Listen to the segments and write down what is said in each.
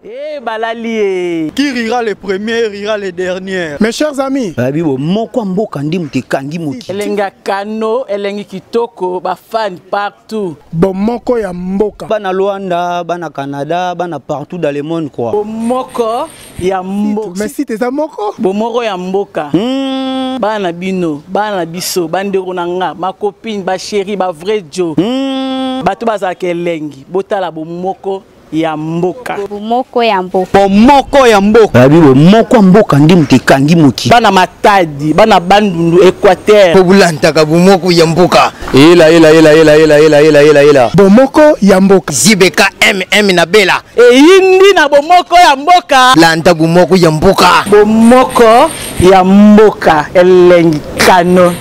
Eh balali eh. Qui rira le premier rira le dernier. Mes chers amis. Babi bo moko mboka ndi mutu ekangi moki. Elengi ya kano, elengi kitoko, ba fan partout. Bomoko ya mboka. Bana Luanda, bana Canada, bana partout dans le monde quoi. Bomoko ya mboka. Mais si eza moko. Bomoko ya mboka. Bana bino, bana biso, bandeko na nga, ma copine, ba chérie, ba vrai Joe. Bato bazalaka elengi, botala bomoko ya mboka. Bomoko ya mboka. Bomoko ya mboka. Babi bomoko ya mboka ndi mutu ekangi moki. Bana Matadi, bana Bandundu, Equateur. Po bulantaka bomoko ya mboka. Ela ela ela ela ela ela ela ela ela. Bomoko ya mboka. ZBK MM na Bela. Eyindi na bomoko ya mboka. Landa bomoko ya mboka. Bomoko ya mboka elengi kano.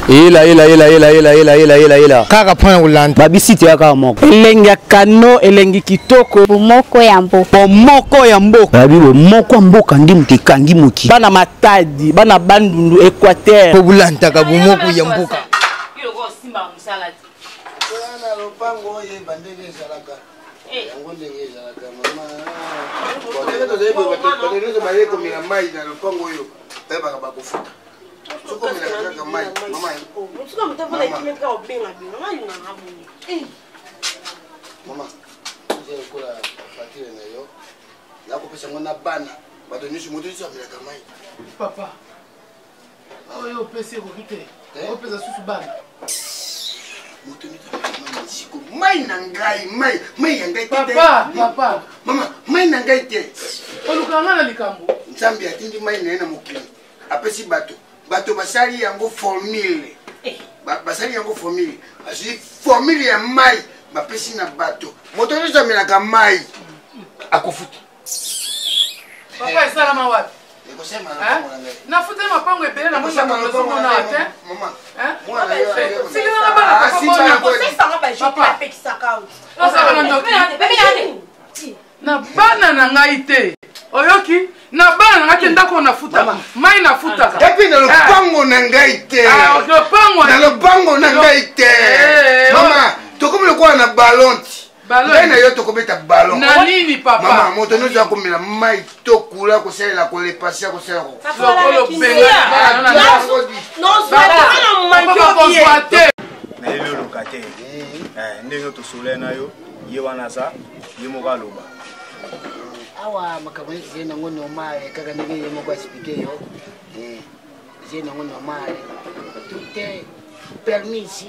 Ela ela ela ela ela ela ela ela ela. Kaka pona kolanda. Babisi te kaka moko. Elengi ya kano, elengi kitoko. Bomoko ya mboka. Bomoko ya mboka. Babi bomoko ya mboka ndi mutu ekangi moki. Bana Matadi, bana Bandundu, Equateur. Po bulantaka bomoko ya mboka. Na lopango oyeba ndenge ezalaka yango ndenge ezalaka mama ndenge tozali boye bato nyonso baye komela mai na lopango oyo bayebaka bakofuta soki omelaka kaka mai mama mama eza lokola fatire na yo nakopesa yango na bana bato nyonso moto nyonso amelaka mai papa oyo opesi ekoki te opesa susu bana moto nyonso amelaka mai na siko mai na ngai mai mai ya ngai te papa papa mama mai na ngai te olukaka ngai na likambo nzambe atindi mai na ye na mokili apesi bato bato basali yango formule basali yango formule bazwi formule ya mai bapesi na bato moto nyonso amelaka mai akofuta papa esalama wapi nafuta mapango ebele na mozomona te sikelanga bana ozalaka na ndoki na bana na ngai te oyoki na bana na ngai te ndako nafutaka mai nafutaka epuis na lopango na ngai te na lopango na ngai te mama tokomi lokola na ballon ti ngai na yo tokobeta ballon na nini papa mama moto nyonso akomela mai to kula kosalela kolepasi akosalela nayeli oloka te ndenge tosolai na yo ye wana aza ye moko aloba awa makambo neti ezali nango normal kaka ndenge ye moko explike yo ezali nango normal tout est permis ici.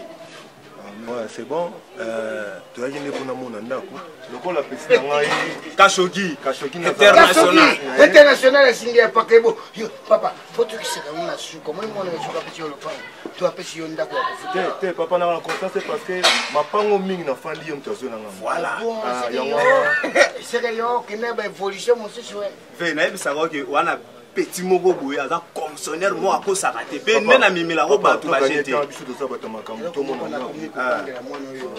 Ouais, c'est bon. Euh, toyaki nde mpona mona ndako lokola pesi na ngai kashoki kashoki international international esingi ya pakebo yo papa fo tokisaka yango na suka moi mwana na suka apesi yo lopango to apesi yo ndako ya kofuta te te papa nanga na confiance parce que mapango mingi nafandi ye moto azwi nanga voilà yango seke yo okende ba évolution mosusu ve nayebisaka oke wana petit moko boye aza commissionnaire moko akosaka te mpe nde namemelako bato baje te biso toza bato ya makambo tomona mwana oyo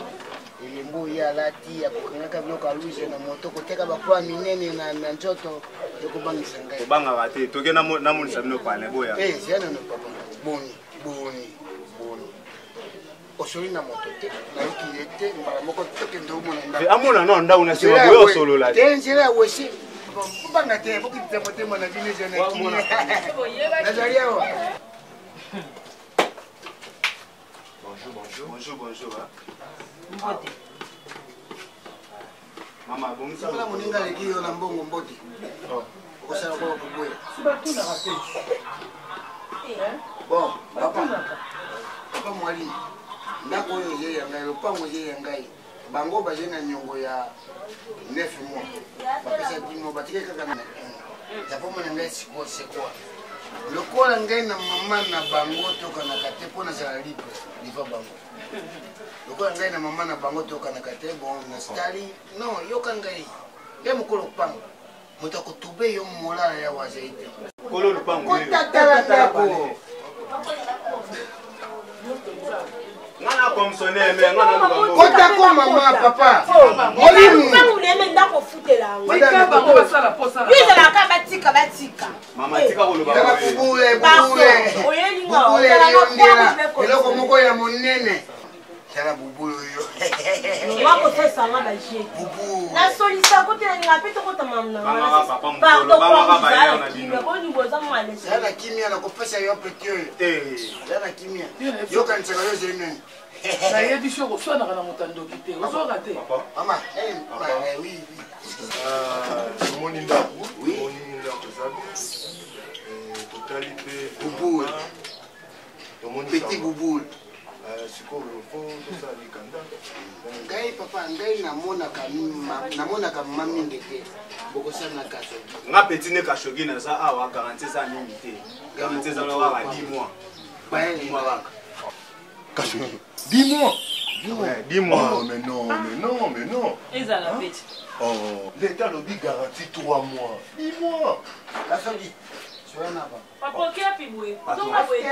elembo ye alati akokangaka biloko ya luze na moto koteka bakroa minene na nzoto ekobangisa ngai kobangaka te toke namonisa bino pane boya eh, zia nano papa boni boni boni osoli na moto te nayoki ye te mbala moko tokende omona ndako amona no ndako na nsima boye osolola te nzela ya wese kobanga te bokitisa motema na bino eza na kimia nazali awa. Bonjour, bonjour. Bonjour, bonjour. Mbote. Mama, bongisa. Lokola moninga aleki yo na mbongo mbote. Okosala kwa koboya. Si batunaka te. Bon, papa. Papa Mwalimu. Ndako oyo eza ya ngai, lopango eza ya ngai. Bango bazali na nyongo ya 9 mois. Bapesa 10 mois, batikali kaka na yapomona ngai sikoyo sekoa lokola ngai na mama na bango tokanaka te mpo nazala libre liva bango lokola ngai na mama na bango tokanaka te bon na stali non yoka ngai nde mokolo lopango moto akotube yo molala ya wazali te kolo lopango kotatala ndako kotako mama papa molimo ezalaka batika batika bubule bubule yondela eloko moko ya monene tala bubule oyo. Wakosesanga baje nasolisa kotelinga mpe tokotama na na kimia nakopesa yo peti oyo za na kimia yokanisaka yo ezali nani. Nayebi so koswanaka na moto andoki te, ozwaka te. Mama. Tomoni ndako, tomoni ndako eza totali mpe bubul, petit bubul. Sikoyo fo tosala mikanda. Ngai papa, ngai namonaka mama mingi te, bokosala na Kasoki. Nga petit ne Kashogi naza awa, garantie eza mingi te, garantie eza kaka 10 mois, 10 mois kaka. Kashogi, 10 mois? Ouais, 10 mois. Oh, mais non, mais non, mais non. Ezala petit. Oh, l'État lobi garantie 3 mois. 10 mois. Kashogi, soya na ba. Papa, okeapi boye? Ozonga boye.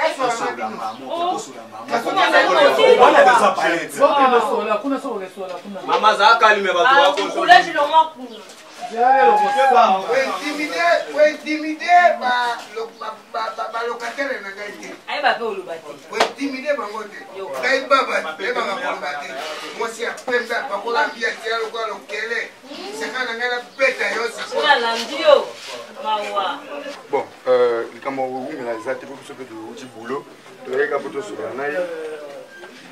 Mama azala kalime, bato. Kointimide balocataire na ngai te. Ayeba mpe oloba te. Kointimide bango te. Ngai baba yebaka koloba te. Mwasi ya pembe apakola mbia tia lokola lokele saka na ngai nabeta yo. Nalandi yo, mawa. Bon, likambo kowumela eza te, po biso mpe touti boulot, toyeka mpo tosola na ye.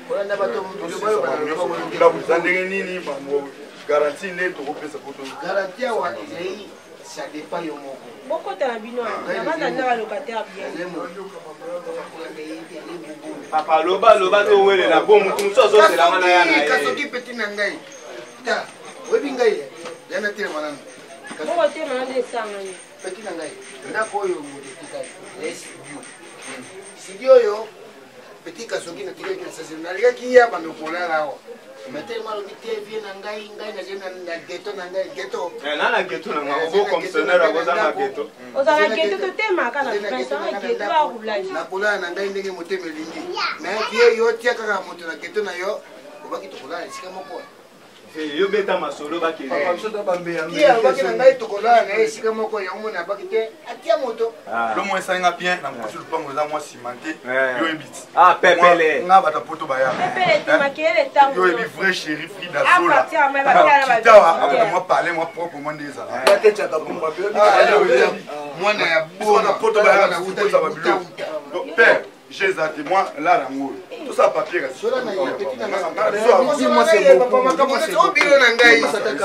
Kolanda bato. Ndako eza ndenge nini? Bango garantie nde tokopesa po Garantie awa ezali, ça dépend yo moko. Bokota na bino nabanda na balocataire bien. Papa, loba, loba, towelela bo motu mosusu azoselanga na ya na ye. Kasoki, petit na ngai, ta oyebi ngai ya na telema nanu. Moko te na nde esangani. Petit na ngai, ndako oyo moto etikali ezali studio, studio oyo petit Kasoki natikaki na sase, nalikaki ya bando kolala awa, mais telema alobi te, vie na ngai, ngai nazali na ghetto na ngai, ghetto. Na na ghetto na ngai, obo commissionnaire akoza na ghetto. Ozala ghetto, totemaka na prince anga ghetto ya roulage. Nakolala na ngai ndenge motema elingi, mais vie yo tia kaka moto na ghetto na yo, obaki tokolala esika moko. Yo beta masolo, bakende. Ye alobaki na ngai tokolala na ye esika moko, yango mona abaki te atia moto. Lomo esalinga bien na mokosi, lupango eza mwa nsima te, yo yebi ti. Ah, pepele. Nga bato poto baya. Pepele te, makelele ntango. Yo yebi vrai chéri Frida. Ah, Zola partir ya mai, bakala na kitawa ba- akota mwa pale mwa propre mwa nde ezala. Mwana ya bona poto baya na koza babiloko. Donc père, j'ai eza te mwa lara yango oyo tosala papier kasi. Bilo na ngai,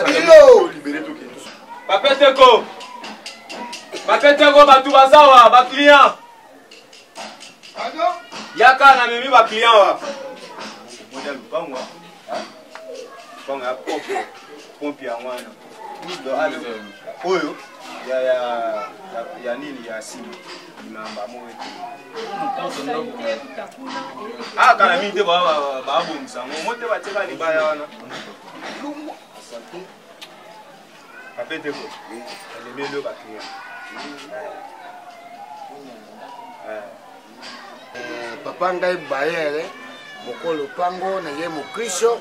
bilo. Bapeteko, bapeteko, bato baza wa baclient, yaka, namemi baclient wa moja lupango, lupango ya propre, pompe yango wana oyo ya nini ya nsima limamba moko ete kala mingi te, babongisa yango mo te, batieka libaya wana. Bapeteko, alemeli oyo baclient. Papa, ngai bayere mokolo lopango, naye mokristo,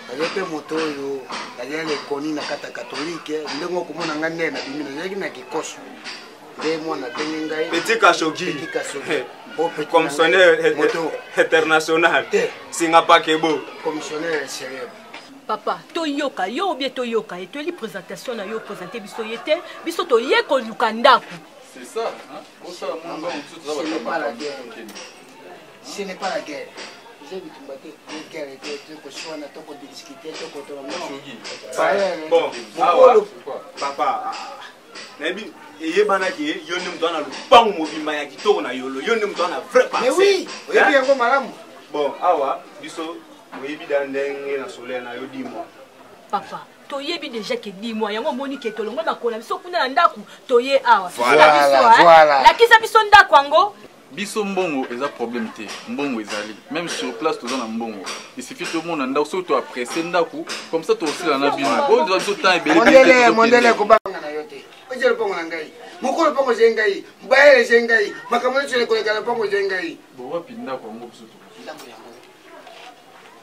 naye mpe moto oyo nazali lekoni na kati ya katolike. Ndenge okomona ngai nde nabimi, nazalaki na kikoso nde mwana abenge ngai. Petit Kashogi. Petit Kashogi. Po petit commissionnaire moto international singa pakebo. Commissionnaire célèbre. Papa, toyoka yo obie, toyoka ye, toyeli présentation na yo, présente biso ye te, biso toye koluka ndako. C'est ça, hein? Osala mwa mbango, biso toza Ce n'est pas la bato. guerre, ce n'est pas la guerre, eza bitumba te, guerre te, tokoswana, tokodiscute, tokotola. Bon, awa papa, nayebi eyebanaki ye, yo nde moto wana lupango mobimba ya kitoko na yolo, yo nde moto wana vrai. Mais oui, oyebi yango malamu. Bon, awa biso oyebi da ndenge na soleil na yo 10 mois. Papa, toyebi déjà ke 10 mois yango, omoni ke tolongwe makolo na biso kuna na ndako, toye awa. Voilà, voilà. Lakisa biso ndako yango. Biso mbongo eza problème te, mbongo ezali même sur place, toza na mbongo. Il suffit tomona ndako, soki toapprécie ndako comme ça, tosila na bino oyo toza biso temps ebele. Mondele, mondele, kobanga na yo te, oza lopango na ngai, mokolo lopango eze ngai, bayele eze ngai, makambo nyonso ekoleka lopango eze ngai. Wapi ndako yango biso? Ndako yango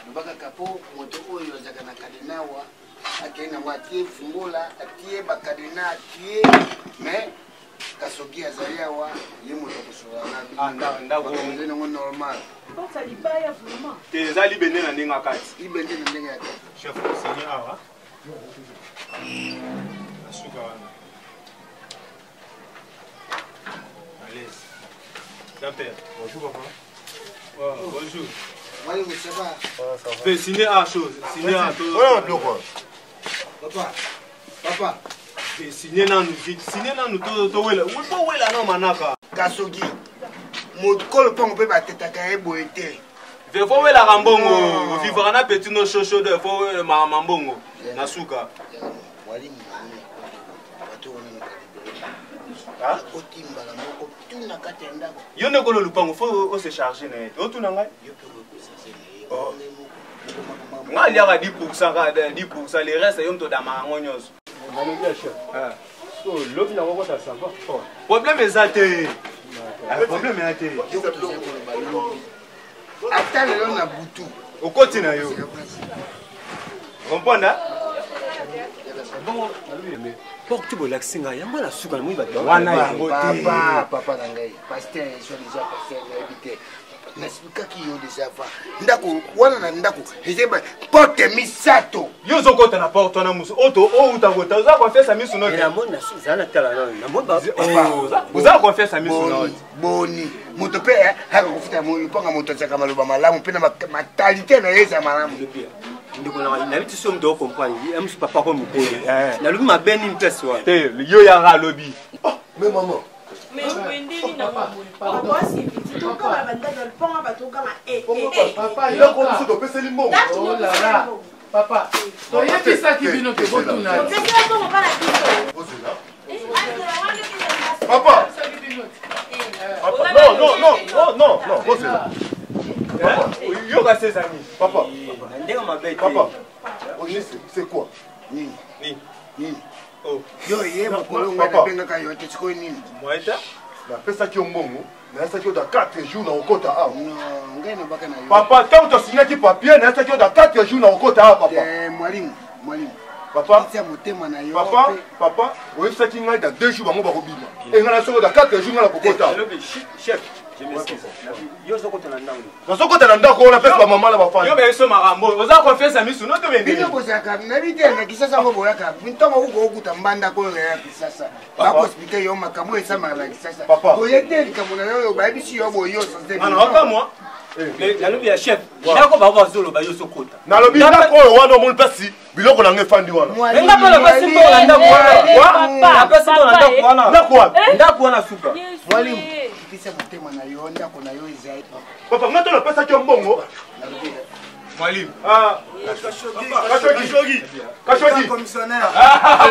loba kaka mpo moto oyo azalaka na cadenas wa akei nango, atie fungola, atie bacadenas, atie, mais Kasoki azali awa, ye moto akosola Ah, na ndako. bino. Nango normal. Porte libaya vraiment. Te eza libende na ndenge ya kati. Libende na ndenge ya kati. Chef, osinye awa. Na suka wana. À l'aise. Jean-Pierre. Bonjour papa. Ouais, bonjour. Mwalimu, ça va? Fais signer à chose. Signer à to. Voilà biloko. Papa. Papa. Fais signer nanu vite. Signer nanu to to wela. Wo wela na manaka. Kasoki. Mokolo mpango mpe batetaka ye boye te. Ve fo welaka mbongo. Vivre na petit no shosho de fo ma mbongo. Na suka. Mwalimu, bato wana na kalibele. Otimbala moko tuna kati ya ndako. Yo nde kolo lupango fo o se charger na ye. Otuna ngai. Yo mpe okosase na ye. Oh. Nga aliaka 10% kaka 10%, le reste yo moto odamaka yango nyonso. Lobi nango kota ça va. Problème eza te. Problème eza te. Ata lelo na butu. Okoti na yo. Comprendre? Porte bolakisi ngai yango na suka namoni bato Wana yango te. Papa, papa na ngai. Pasteur, so déjà pasteur nayebi te. Nasipikaki yo déjà va. Ndako wana na ndako eza ba porte misato. Yo ozokota na porte wana mosu oto outa kota oza confiance ya misu no te. Namoni eza na tala nano namoni Oza confiance ya misu no te. Boni moto mpe aka kofuta mponga moto azalaka maloba malamu mpe na matalite na ye eza malamu. Ndeko na nayebi ti so moto ocomprendre ya mosu papa ko mokolo nalobi mabe nini place wana te yo yaka alobi. Mais maman. Mais wendeli na Papa, Biloko biso topeseli mbongo. Oh là là. Papa, toyebisaki bino te botuna. Papa. Papa. Non, non, non, non, non, non, bozela. Papa. Yoka ses amis. Papa. Ndenge mabe te. Papa. Au juste, c'est quoi? Nini? Nini? Nini? Oh. Yo ye mokolo ngai Papa. nabengaka yo te sikoyo nini? Moeta? Napesaki yo mbongo, nayesaki yo da 4 jours na okota awa. Non, ngai nabaka na yo. Papa, ntango tosignaki papier, nayesaki yo da 4 jours na okota awa, papa. Eh, mwalimu, mwalimu. Papa. Tia motema na yo. Papa, mpe- papa, oyebisaki ngai da 2 jours bango bakobima. E ngai nasoko da 4 jours ngai nakokota awa. Nalobi chef, je m'excuse. Yo ozokota na ndako. Nazokota na ndako wana pesi bamama na bafandi. Yo beso makambo. Oza confiance ya misu no te bendeli. Bino bozalaka nayebi te na Kisasa ngo boyaka ntongo kuko okuta mbandako oyo ya Kisasa bakoexplike yo makambo oyo esamaka na Kisasa Papa. boye te likambo na yo oyo bayebisi yo boye yo Ana okamwa. Nalobi ya chef, ndako bango bazoloba yo ozokota. Nalobi ndako oyo wana omoni mpasi biloko na ngai efandi wana. Nga mpe napesi mbongo na ndako wana. Napesi mbongo na ndako wana. Ndako wapi? Ndako wana suka. Mwalimu, kitisa motema na yo ndako na yo ezali Papa, ngai to napesaki yo mbongo. Mwalimu. Ah, Kashogi. Kashogi. Commissionnaire.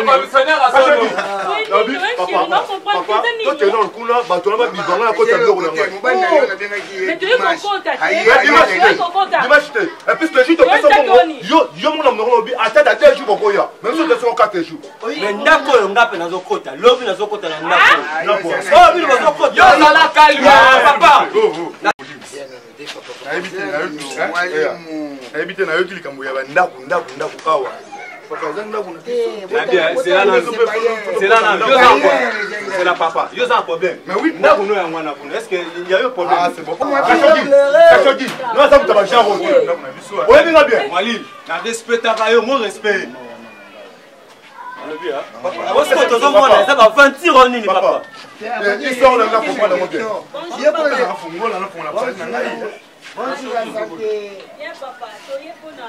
Commissionnaire à Kashogi. son Nalobi, papa, papa, tokende na kuna bato wana babima ngai nakota biloko na ngai. mobali na yo nabengaki ye Mais toyei kokota te. Aye, Mais aye, dimanche aye. Toyei kokota. te, dimanche te. Et puis le jour topesa mbongo, yo yo mona monoko lobi ata da 2 jours bokoya. Même si topesa 4 jours. Mais ndako oyo nga mpe nazokota lobi nazokota na ndako oyo. Ndako. Oyo bino bozokota. Yo ozala calme papa. Oh, oh. Nayebi te, nayebi te, Mwalimu. nayebi te nayoki likambo ya bandako ndako ndako awa. Papa, eza ndako na biso. Zela na zela papa. Yo za problème. Mais oui, ndako no yango wana kuna. Est-ce que y a eu problème? Ah, c'est bon. Kashogi, Kashogi, no aza moto ya bagenre oyo. Oyebi nga bien. Mwalimu, na respectaka yo, mon respect. Osiko tozomona eza baventure oyo nini papa. Papa, histoire na nga comprendre yango bien. Ye Nafungola, nafungola pasi na ngai. Bonjour, la santé. Bien papa, toye mpona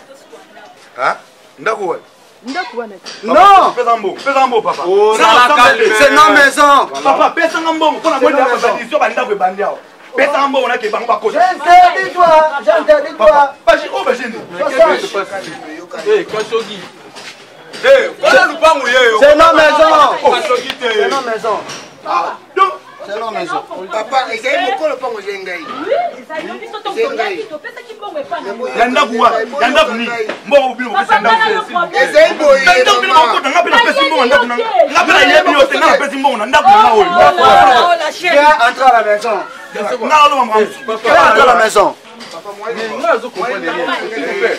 tosuka ndako. Ah, ndako wapi? Ndako wana te. Non. Pesa mbongo, pesa mbongo papa. Oh, zala calme. C'est nos maisons. Papa, pesa nga mbongo mpona C'est nos bonde maisons. ya bandako ebandi awa. Pesa nga mbongo nake bango bakota. J'interdis toi, j'interdis toi. Baji oyo bajeni. Eh, Kashogi. Eh, kona lupangu ye yo. C'est nos maisons. Kashogi te. C'est nos maisons. Ah, donc C'est nos maisons. Papa, ezali mokolo mpango ezali ngai. Oui, ezali biso tokolaki topesaki mbongo epai na yo. ya ndako wapi? Ya ndako nini? Mbongo bino bopesa Papa, ndako. nga na problème. Ezali boye Na ndako bino mama. bakota nga mpe napesi mbongo na ndako na nga. Nga mpe nayebi yo te nga napesi mbongo na ndako na nga oyo. Viens entrer à la maison. Nga naloba makambo. Viens entrer à la maison. Mais nga azo comprendre rien. S'il vous plaît.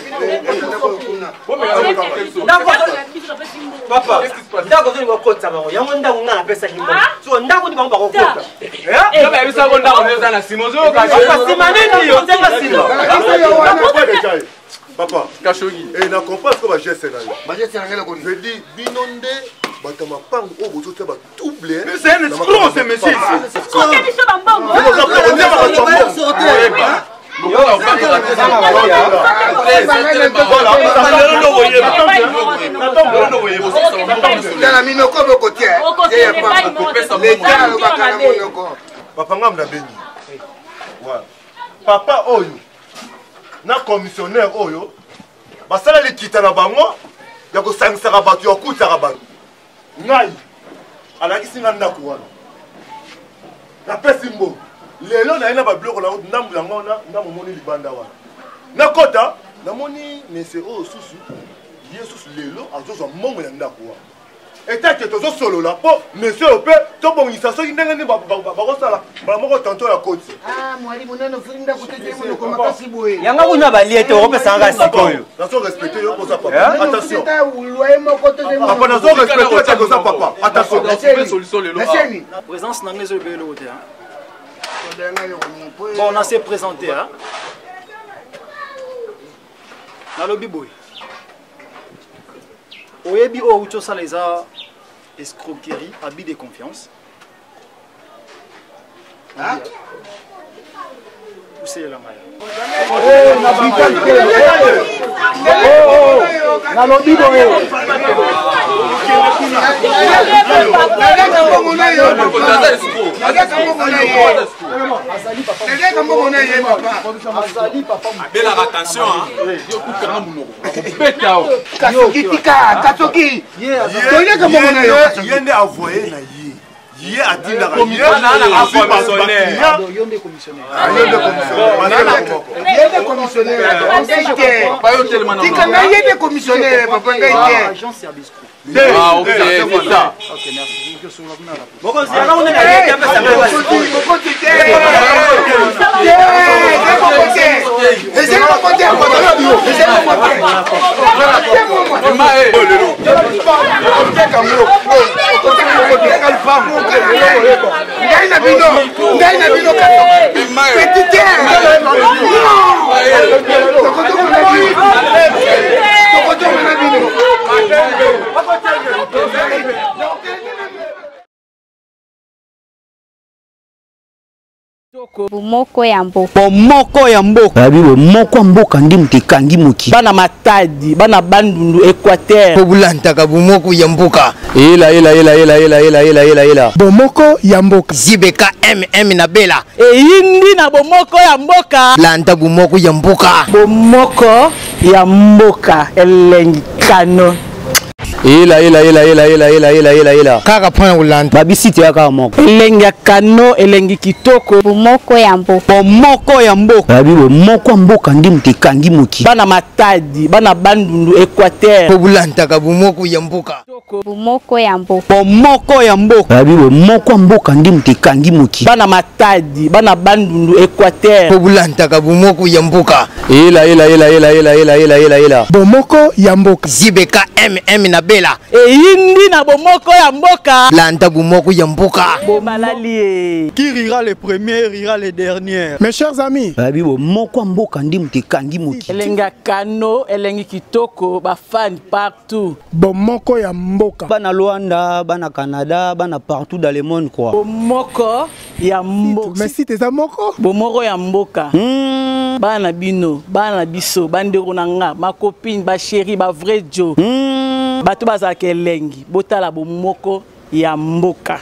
Papa, ndako ozolinga okotisa bango, yango ndako ngai napesaki mbongo, so ndako ndi bango bakokota. Yo bayebisako ndako nde eza na nsima, ozoyoka te. Papa, nsima nini? Otianga nsima. Papa Kashogi, e na comprendre ko bageste na yo. Bageste na ngai eloko nini? Je dis bino nde bato ya mapango oyo bozotia batouble. Mais c'est un escroc, ce monsieur ici. Soki biso bambongo. Tala minoko bokotia. Leta alobaka na monoko. Papa, ngambo nabengi. Voilà. Papa oyo na commissionnaire oyo basala likita na bango ya kosangisaka bato, ya kokutisaka bato. Ngai alakisi nga ndako wana, napesi mbongo. Lelo naye na babiloko na ndambo yango wana, ndambo omoni libanda wana. Nakota, namoni mese oyo susu, ye susu lelo azozwa mbongo ya ndako wana. Etake tozosolola mpo mese oyo mpe tobongisa soki ndenge nini bakosala mbala moko tanto ya koti. Mwalimu nano ofuli ndako te, te monoko makasi boye. Yango kuna balie te, okopesanga sikoyo. Nazo respecte yo koza papa, attention. Loyer moko te. Papa, nazo respecte yo te koza papa, attention. Présence na ngai ezoloba eloko te. Bon, na se présenter, hein. Nalobi boye, oyebi oyo outi osala eza escroquerie, abus de confiance. Puselela ngai. Nalobi boye. Abelaka attention. Kasoki, tika kasoki, toliaka mbongo na yo. Ye nde avoye na ye, ye atindaka. Yo nde commissionnaire. Ye nde commissionnaire ngai te, tika ngai, ye nde commissionnaire papa, ngai te. Agence ya biscro. Ah, ok, c'est ça. Ok, merci. Okosolola kuna na Mokonzi, yanga kuna na ye te, apesa ngai basi. Mokoti te, ezali moko te, ezali moko te. Ngai na bino, ngai na bino, petit te, tokotonga na bino. Bomoko ya mboka. Bomoko ya mboka. Babi bomoko ya mboka ndi moto ekangi mokili. Bana Matadi, bana Bandundu, Équateur. Po bulantaka bomoko ya mboka. Ela ela ela ela ela ela ela ela ela. Bomoko ya mboka. Zibeka mm na bela. Eyindi na bomoko ya mboka. Landa bomoko ya mboka. Bomoko ya mboka elengi kano. Ela ela ela ela ela ela ela ela ela. Kaka mpona kolanda. Babisi te kaka moko. Elengi ya kano, elengi kitoko. Bomoko ya mboka. Bomoko ya mboka. Babi bomoko ya mboka ndi moto ekangi mokili. Bana Matadi, bana Bandundu, Équateur. Po bulantaka bomoko ya mboka. Bomoko ya mboka. Bomoko ya mboka. Babi bomoko ya mboka ndi moto ekangi mokili. Bana Matadi, bana Bandundu, Équateur. Po bulantaka bomoko ya mboka. Ela ela ela ela ela ela ela ela ela. Bomoko ya mboka. Zibeka mm na bela. Eyindi na bomoko ya mboka. Landa bomoko ya mboka. Balali ye. Qui rira le premier rira le dernier. Mes chers amis. Babi bomoko ya mboka ndi moto ekangi mokili. Elengi ya kano, elengi kitoko, bafan partout. Bomoko ya mboka. Bana Luanda, bana Canada, bana partout dans le monde quoi. Bomoko ya mboka. Mais si eza moko. Bomoko ya mboka. Bana bino, bana biso, bandeko na nga, ma copine, ba chérie, ba vrai jo. Bato bazalaka elengi, botala bomoko ya mboka.